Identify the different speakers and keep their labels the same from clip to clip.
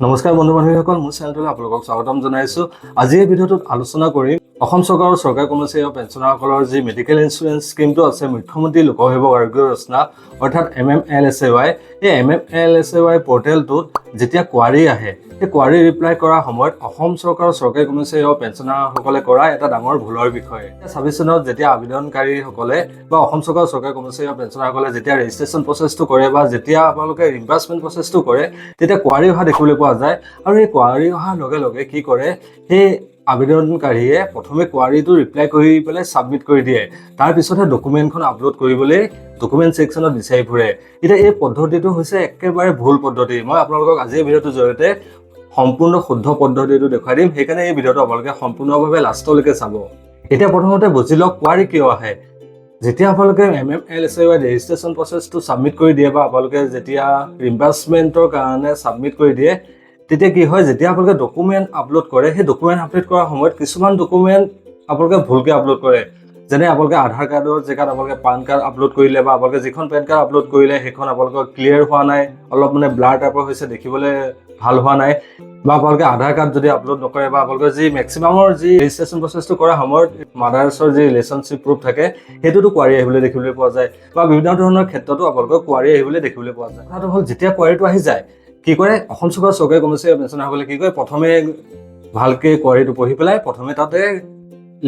Speaker 1: নমস্কাৰ বন্ধু বান্ধৱীসকল, মোৰ চেনেলটোলৈ আপোনালোকক স্বাগতম জনাইছোঁ। আজি এই ভিডিঅ'টোত আলোচনা কৰিম অসম চৰকাৰৰ চৰকাৰী কৰ্মচাৰী আৰু পেঞ্চনাৰসকলৰ যি মেডিকেল ইঞ্চুৰেঞ্চ স্কীমটো আছে, মুখ্যমন্ত্ৰী লোকসেৱক আৰোগ্য যোজনা, অৰ্থাৎ এমএমএলএছএৱাই। এই এমএমএলএছএৱাই পৰ্টেলটোত যেতিয়া কোৱাৰী আহে, সেই কোৱাৰী ৰিপ্লাই কৰাৰ সময়ত অসম চৰকাৰৰ চৰকাৰী কৰ্মচাৰী আৰু পেঞ্চনাৰসকলে কৰা এটা ডাঙৰ ভুলৰ বিষয়ে। 26 চনত যেতিয়া আবেদনকাৰীসকলে বা অসম চৰকাৰৰ চৰকাৰী কৰ্মচাৰী আৰু পেঞ্চনাৰসকলে যেতিয়া ৰেজিষ্ট্ৰেশ্যন প্ৰচেছটো কৰে বা যেতিয়া আপোনালোকে ৰিম্বাৰ্চমেণ্ট প্ৰচেছটো কৰে, তেতিয়া কোৱাৰী অহা দেখিবলৈ পোৱা যায়। আৰু এই কোৱাৰী অহাৰ লগে লগে কি কৰে? সেই আবেদনকাৰীয়ে প্ৰথমে কোৱাৰীটো ৰিপ্লাই কৰি পেলাই ছাবমিট কৰি দিয়ে। তাৰপিছতহে ডকুমেণ্টখন আপলোড কৰিবলৈ ডকুমেণ্ট ছেকশ্যনত বিচাৰি ফুৰে। এতিয়া এই পদ্ধতিটো হৈছে একেবাৰে ভুল পদ্ধতি। মই আপোনালোকক আজিৰ ভিডিঅ'টোৰ জৰিয়তে সম্পূৰ্ণ শুদ্ধ পদ্ধতিটো দেখুৱাই দিম। সেইকাৰণে এই ভিডিঅ'টো আপোনালোকে সম্পূৰ্ণভাৱে লাষ্টলৈকে চাব। এতিয়া প্ৰথমতে বুজি লওক কোৱাৰী কিয় আহে। যেতিয়া আপোনালোকে এমএমএলএছএৱাই ৰেজিষ্ট্ৰেশ্যন প্ৰচেছটো ছাবমিট কৰি দিয়ে বা আপোনালোকে যেতিয়া ৰিম্বাৰ্চমেণ্টৰ কাৰণে ছাবমিট কৰি দিয়ে, তেতিয়া কি হয়? যেতিয়া আপোনালোকে ডকুমেণ্ট আপলোড কৰে, সেই ডকুমেণ্ট আপলোড কৰাৰ সময়ত কিছুমান ডকুমেণ্ট আপোনালোকে ভুলকৈ আপলোড কৰে। যেনে আপোনালোকে আধাৰ কাৰ্ডৰ জেগাত আপোনালোকে পান কাৰ্ড আপলোড কৰিলে বা আপোনালোকে যিখন পেন কাৰ্ড আপলোড কৰিলে, সেইখন আপোনালোকৰ ক্লিয়াৰ হোৱা নাই, অলপ মানে ব্লাৰ টাইপৰ হৈছে, দেখিবলৈ ভাল হোৱা নাই। বা আপোনালোকে আধাৰ কাৰ্ড যদি আপলোড নকৰে বা আপোনালোকে যি মেক্সিমামৰ যি ৰেজিষ্ট্ৰেশ্যন প্ৰচেছটো কৰাৰ সময়ত মাদাৰ্ছৰ যি ৰিলেশ্যনশ্বিপ প্ৰুফ থাকে, সেইটোতো কোৱাৰী আহিবলৈ দেখিবলৈ পোৱা যায় বা বিভিন্ন ধৰণৰ ক্ষেত্ৰতো আপোনালোকৰ কোৱাৰী আহিবলৈ দেখিবলৈ পোৱা যায়। কথাটো হ'ল, যেতিয়া কোৱাৰীটো আহি যায়, কি কৰে অসম চৰকাৰৰ চৰকাৰী কৰ্মচাৰী আৰু পেঞ্চনাৰসকলে? কি কৰে? প্ৰথমে ভালকৈ কোৱাৰীটো পঢ়ি পেলাই প্ৰথমে তাতে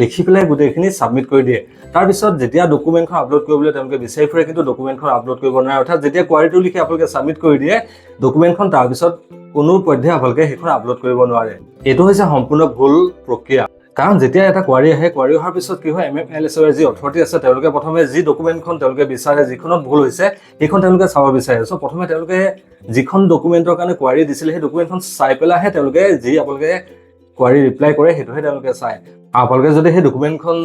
Speaker 1: লিখি পেলাই গোটেইখিনি ছাবমিট কৰি দিয়ে। তাৰপিছত যেতিয়া ডকুমেণ্টখন আপলোড কৰিবলৈ তেওঁলোকে বিচাৰি ফুৰে, কিন্তু ডকুমেণ্টখন আপলোড কৰিব নোৱাৰে। অৰ্থাৎ যেতিয়া কোৱাৰীটো লিখি আপোনালোকে ছাবমিট কৰি দিয়ে ডকুমেণ্টখন, তাৰপিছত কোনো পধ্যে আপোনালোকে সেইখন আপলোড কৰিব নোৱাৰে। এইটো হৈছে সম্পূৰ্ণ ভুল প্ৰক্ৰিয়া। কাৰণ যেতিয়া এটা কোৱাৰী আহে, কোৱাৰী অহাৰ পিছত কি হয়? এমএমএলএছৰ যি অথৰিটি আছে, তেওঁলোকে প্ৰথমে যি ডকুমেণ্টখন তেওঁলোকে বিচাৰে, যিখনত ভুল হৈছে, সেইখন তেওঁলোকে চাব বিচাৰে। চ' প্ৰথমে তেওঁলোকে যিখন ডকুমেণ্টৰ কাৰণে কোৱাৰী দিছিলে, সেই ডকুমেণ্টখন চাই পেলাইহে তেওঁলোকে যি আপোনালোকে কোৱাৰী ৰিপ্লাই কৰে, সেইটোহে তেওঁলোকে চায়। আপোনালোকে যদি সেই ডকুমেণ্টখন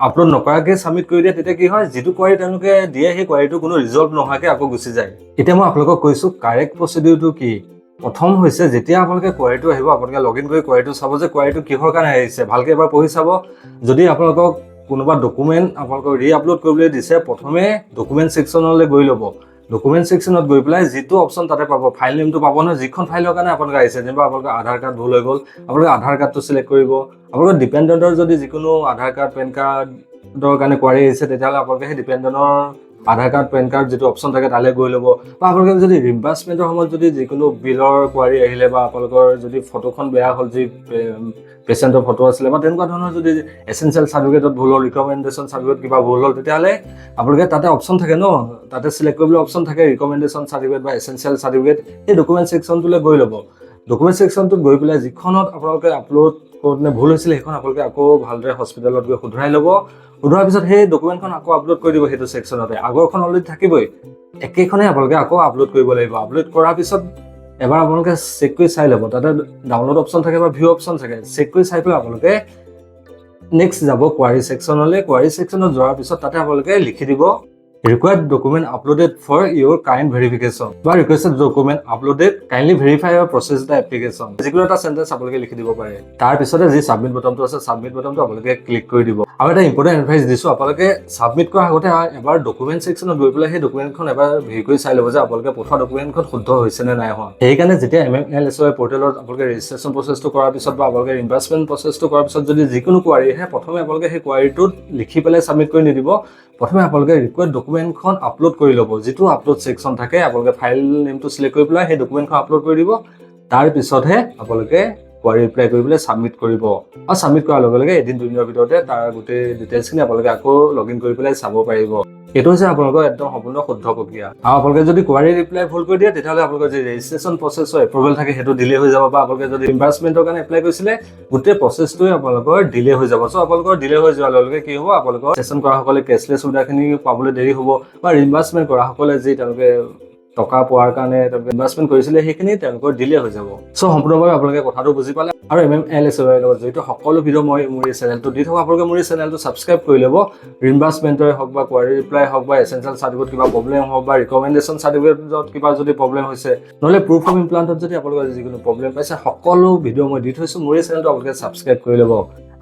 Speaker 1: আপলোড নকৰাকৈ ছাবমিট কৰি দিয়ে, তেতিয়া কি হয়? যিটো কোৱাৰী তেওঁলোকে দিয়ে, সেই কোৱাৰীটো কোনো ৰিজল্ভ নোহোৱাকৈ আকৌ গুচি যায়। এতিয়া মই আপোনালোকক কৈছোঁ কাৰেক্ট প্ৰচিডিউৰটো কি। প্ৰথম হৈছে, যেতিয়া আপোনালোকে কোৱাৰীটো আহিব, আপোনালোকে লগ ইন কৰি কোৱাৰীটো চাব যে কোৱাৰীটো কিহৰ কাৰণে আহিছে। ভালকৈ এবাৰ পঢ়ি চাব। যদি আপোনালোকক কোনোবা ডকুমেণ্ট আপোনালোকক ৰি আপলোড কৰিবলৈ দিছে, প্ৰথমে ডকুমেণ্ট ছেকশ্যনলৈ গৈ ল'ব। ডকুমেণ্ট ছেকশ্যনত গৈ পেলাই যিটো অপশ্যন তাতে পাব, ফাইল নেমটো পাব নহয়, যিখন ফাইলৰ কাৰণে আপোনালোকে আহিছে। যেনিবা আপোনালোকৰ আধাৰ কাৰ্ড ভুল হৈ গ'ল, আপোনালোকে আধাৰ কাৰ্ডটো চিলেক্ট কৰিব। আপোনালোকৰ ডিপেণ্ডেণ্টৰ যদি যিকোনো আধাৰ কাৰ্ড, পেন কাৰ্ডৰ কাৰণে কোৱাৰী আহিছে, তেতিয়াহ'লে আপোনালোকে সেই ডিপেণ্ডেণ্টৰ আধাৰ কাৰ্ড, পেন কাৰ্ড যিটো অপশ্যন থাকে, তালৈ গৈ ল'ব। বা আপোনালোকে যদি ৰিম্বাৰ্চমেণ্টৰ সময়ত যদি যিকোনো বিলৰ কোৱাৰী আহিলে বা আপোনালোকৰ যদি ফটোখন বেয়া হ'ল, যি পেচেণ্টৰ ফটো আছিলে, বা তেনেকুৱা ধৰণৰ যদি এচেঞ্চিয়েল চাৰ্টিফিকেটত ভুল হ'ল, ৰিকমেণ্ডেশ্যন চাৰ্টিফিকেট কিবা ভুল হ'ল, তেতিয়াহ'লে আপোনালোকে তাতে অপশ্যন থাকে ন, তাতে চিলেক্ট কৰিবলৈ অপশ্যন থাকে ৰিকমেণ্ডেশ্যন চাৰ্টিফিকেট বা এচেঞ্চিয়েল চাৰ্টিফিকেট। সেই ডকুমেণ্ট ছেকশ্যনটোলৈ গৈ ল'ব। ডকুমেণ্ট ছেকশ্যনটোত গৈ পেলাই যিখনত আপোনালোকে আপলোড কৰোঁতে ভুল হৈছিলে, সেইখন আপোনালোকে আকৌ ভালদৰে হস্পিটেলত গৈ শুধৰাই ল'ব। শুধৰোৱাৰ পিছত সেই ডকুমেণ্টখন আকৌ আপলোড কৰি দিব সেইটো ছেকশ্যনতে। আগৰখন অলৰেডি থাকিবই, একেখনেই আপোনালোকে আকৌ আপলোড কৰিব লাগিব। আপলোড কৰাৰ পিছত এবাৰ আপোনালোকে চেক কৰি চাই ল'ব। তাতে ডাউনলোড অপশ্যন থাকে বা ভিউ অপশ্যন থাকে। চেক কৰি চাই পেলাই আপোনালোকে নেক্সট যাব কোৱাৰী ছেকশ্যনলৈ। কোৱাৰী ছেকশ্যনত যোৱাৰ পিছত তাতে আপোনালোকে লিখি দিব "Required document uploaded for your kind verification" বা "Requested document uploaded, kindly verify or process the application"। যিকোনো এটা চেণ্টেঞ্চ আপোনালোকে লিখি দিব পাৰে। তাৰপিছতে যি ছাবমিট বটনটো আছে, ছাবমিট বটনটো আপোনালোকে ক্লিক কৰি দিব। আৰু এটা ইম্পৰ্টেণ্ট এডভাইচ দিছোঁ, আপোনালোকে ছাবমিট কৰাৰ আগতে এবাৰ ডকুমেণ্ট ছেকশ্যনত গৈ পেলাই সেই ডকুমেণ্টখন এবাৰ ভিউ কৰি চাই ল'ব যে আপোনালোকে পঠোৱা ডকুমেণ্টখন শুদ্ধ হৈছে নে নাই হোৱা। সেইকাৰণে যেতিয়া এমএমএলএছৱাই পৰ্টেলত আপোনালোকে ৰেজিষ্ট্ৰেশ্যন প্ৰচেছটো কৰাৰ পিছত বা আপোনালোকে ৰিম্বাৰ্চমেণ্ট প্ৰচেছটো কৰাৰ পিছত যদি যিকোনো কোৱাৰী আহে, প্ৰথমে আপোনালোকে সেই কোৱাৰীটোত লিখি পেলাই ছাবমিট কৰি নিদিব। প্ৰথমে আপোনালোকে ৰিকুৱাৰ্ড ডকুমেণ্টখন আপলোড কৰি ল'ব। যিটো আপলোড ছেকশ্যন থাকে, আপোনালোকে ফাইল নেমটো চিলেক্ট কৰি পেলাই সেই ডকুমেণ্টখন আপলোড কৰি দিব। তাৰপিছতহে আপোনালোকে কোৱাৰী ৰিপ্লাই কৰি পেলাই ছাবমিট কৰিব। আৰু ছাবমিট কৰাৰ লগে লগে এদিন দুদিনৰ ভিতৰতে তাৰ গোটেই ডিটেইলছখিনি আপোনালোকে আকৌ লগ ইন কৰি পেলাই চাব পাৰিব। এইটো হৈছে আপোনালোকৰ একদম সম্পূৰ্ণ শুদ্ধ প্ৰক্ৰিয়া। আৰু আপোনালোকে যদি কোৱাৰী ৰিপ্লাই ভুল কৰি দিয়ে, তেতিয়াহ'লে আপোনালোকৰ যি ৰেজিষ্ট্ৰেশ্যন প্ৰচেছৰ এপ্ৰুভেল থাকে, সেইটো ডিলে হৈ যাব। বা আপোনালোকে যদি ৰিম্বাৰ্চমেণ্টৰ কাৰণে এপ্লাই কৰিছিলে, গোটেই প্ৰচেছটোৱে আপোনালোকৰ ডিলে হৈ যাব। চ' আপোনালোকৰ ডিলে হৈ যোৱাৰ লগে লগে কি হ'ব? আপোনালোকৰ ৰেজিষ্ট্ৰেশ্যন কৰাসকলে কেছলেছ সুবিধাখিনি পাবলৈ দেৰি হ'ব বা ৰিম্বাৰ্চমেণ্ট কৰাসকলে যি তেওঁলোকে টকা পোৱাৰ কাৰণে তেওঁলোকে ইনভেষ্টমেণ্ট কৰিছিলে, সেইখিনি তেওঁলোকৰ ডিলে হৈ যাব। চ' সম্পূৰ্ণভাৱে আপোনালোকে কথাটো বুজি পালে। আৰু এমএমএলএছৰ লগত জড়িত সকলো ভিডিঅ' মই মোৰ এই চেনেলটো দি থাকোঁ। আপোনালোকে মোৰ এই চেনেলটো ছাবস্ক্ৰাইব কৰি ল'ব। ৰিম্বাৰ্চমেণ্টৰে হওক বা কোৱাৰী ৰিপ্লাই হওক বা এচেঞ্চিয়েল চাৰ্টিফিকেট কিবা প্ৰব্লেম হওক বা ৰিকমেণ্ডেশ্যন চাৰ্টিফিকেটত কিবা যদি প্ৰব্লেম হৈছে, নহ'লে প্ৰুফ অফ ইমপ্লাণ্টত যদি আপোনালোকে যিকোনো প্ৰব্লেম পাইছে, সকলো ভিডিঅ' মই দি থৈছোঁ। মোৰ এই চেনেলটো আপোনালোকে ছাবস্ক্ৰাইব কৰি ল'ব।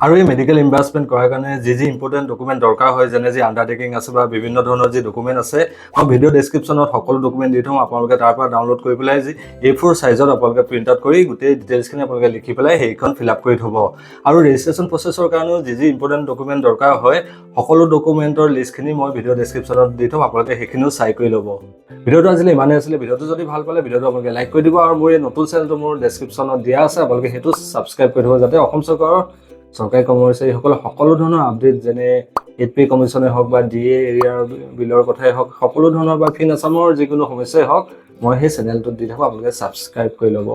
Speaker 1: আৰু এই মেডিকেল ৰিইম্বাৰ্চমেণ্ট কৰাৰ কাৰণে যি যি ইম্পৰ্টেণ্ট ডকুমেণ্ট দৰকাৰ হয়, যেনে যি আণ্ডাৰটেকিং আছে বা বিভিন্ন ধৰণৰ যি ডকুমেণ্ট আছে, মই ভিডিঅ' ডেছক্ৰিপশ্যনত সকলো ডকুমেণ্ট দি থওঁ। আপোনালোকে তাৰ পৰা ডাউনলোড কৰি পেলাই যি এ4 চাইজত আপোনালোকে প্ৰিণ্ট আউট কৰি গোটেই ডিটেইলছখিনি আপোনালোকে লিখি পেলাই সেইখন ফিল আপ কৰি থ'ব। আৰু ৰেজিষ্ট্ৰেশ্যন প্ৰচেছৰ কাৰণেও যি যি ইম্পৰ্টেণ্ট ডকুমেণ্ট দৰকাৰ হয়, সকলো ডকুমেণ্টৰ লিষ্টখিনি মই ভিডিঅ' ডেছক্ৰিপশ্যনত দি থ'ম। আপোনালোকে সেইখিনিও চাই কৰি ল'ব। ভিডিঅ'টো আজিলৈ ইমানেই আছিলে। ভিডিঅ'টো যদি ভাল পালে, ভিডিঅ'টো আপোনালোকে লাইক কৰি দিব আৰু মোৰ এই নতুন চেনেলটো মোৰ ডেছক্ৰিপশ্যনত দিয়া আছে, আপোনালোকে সেইটো ছাবস্ক্ৰাইব কৰি থ'ব, যাতে অসম চৰকাৰৰ চৰকাৰী কৰ্মচাৰীসকলৰ সকলো ধৰণৰ আপডেট, যেনে এইট পে কমিশ্যনে হওক বা ডিএ এৰিয়াৰ বিলৰ কথাই হওক, সকলো ধৰণৰ বা ফিন আছামৰ যিকোনো সমস্যাই হওক, মই সেই চেনেলটোত দি থাকোঁ। আপোনালোকে ছাবস্ক্ৰাইব কৰি ল'ব।